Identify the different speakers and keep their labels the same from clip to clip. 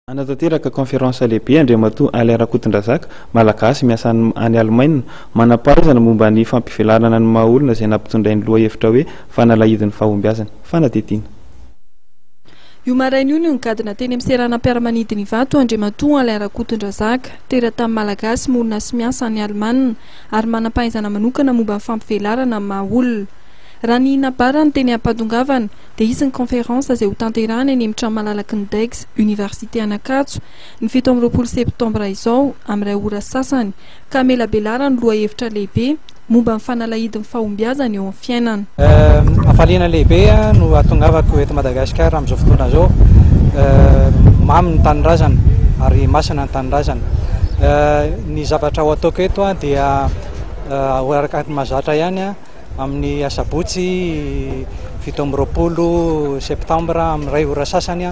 Speaker 1: Hanatanteraka conférence lehibe Andriamatoa Alain Rakotondrazaka, Malagasy miasa any Alemaina, manam-pahaizana momba ny fampivelarana ny maha olona izay nampitondrainy lohahevitra hoe Fanalahidin'ny fahombiazana. Fanadihadiana.
Speaker 2: Io maraina io no nigadona teny amin'ny seranam-piaramanidina Ivato Andriamatoa Alain Rakotondrazaka, teratany Malagasy monina sy miasa any Alemana ary manam-pahaizana manokana momba ny fampivelarana ny maha olona. Raha ny nambarany teny am-pahatongavana dia hisy ny conférence izay hotanterahina eny amin'ny trano malalaky ny Degs Université an'Ankatso ny 27 septambra izao amin'ny iray ora sasany ka hamelabelarany lohahevitra lehibe momba ny fanalahidin'ny fahombiazana eo amin'ny fiainana.
Speaker 3: Hafaliana lehibe no hahatongavako eto Madagasikara amin'izao fotoana izao. Mamy ny tanindrazana ary masina ny tanindrazana. Ny zavatra ho ataoko eto dia araka ny mahazatra ihany amin'ny asabotsy 27 septambra amin'ny iray ora sasany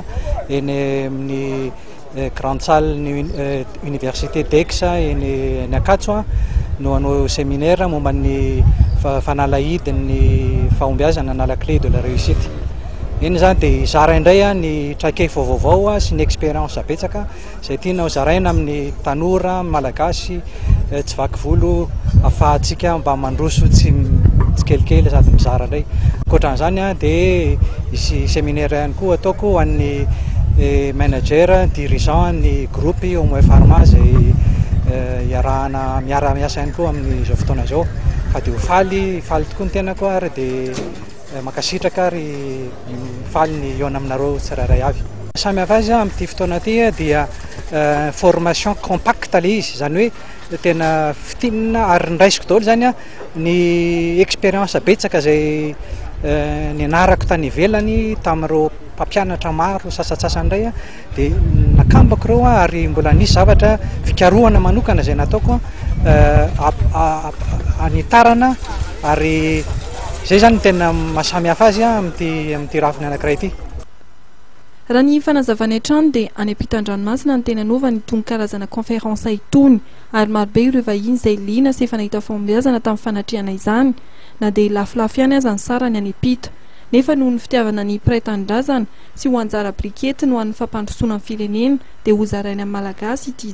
Speaker 3: eny amin'ny grande salle ny université d'Aix eny Ankatso no hanao séminaire momba ny fanalahidin'ny fahombiazana na la clé de la réussite. Eny izany dia hizara indray ny traikefa vaovao sy ny expérience betsaka izay tiana ho zaraina amin'ny tanora malagasy tsy vaky volo ahafahantsika mba mandroso tsy tsikelikely sady mizara indray. Ankoatran'izany dia hisy séminaire ihany koa ataoko ho an'ny manager dirigeant ny groupe Homo Pharma izay iarahana miara-miasa ihany koa amin'izao fotoana izao ka dia ho faly faly tokoa ny tenako ary dia mankasitraka ary faly ny hihaona aminareo tsirairay avy. Samy hafa azy amin'ity fotoana ity dia formation compacte ilay izy, izany hoe tena fintinina ary niraisiko daholo izany ny expérience betsaka izay nianarako tany ivelany tamin'ireo mpampianatra maro sasantsasany indray dia nakambako ireo ary mbola nisy zavatra fikarohana manokana izay nataoko anitarana ary izay izany no tena mahasamihafa azy amin'ity amin'ity rafiny anankiray ity.
Speaker 2: Raha ny fanazavany hatrany dia any ampitan-dranomasina no tena anaovany itony karazana conférence itony ary marobe ireo vahiny izay liana sy efa nahita fahombiazana tamin'ny fanatrehana izany na dia lafolafo ihany aza ny sarany any ampita nefa noho ny fitiavana ny mpiray tanindrazana sy ho anjara biriky entiny ho an'ny fampandrosoana ny firenena dia hozarainy amin'ny Malagasy ity.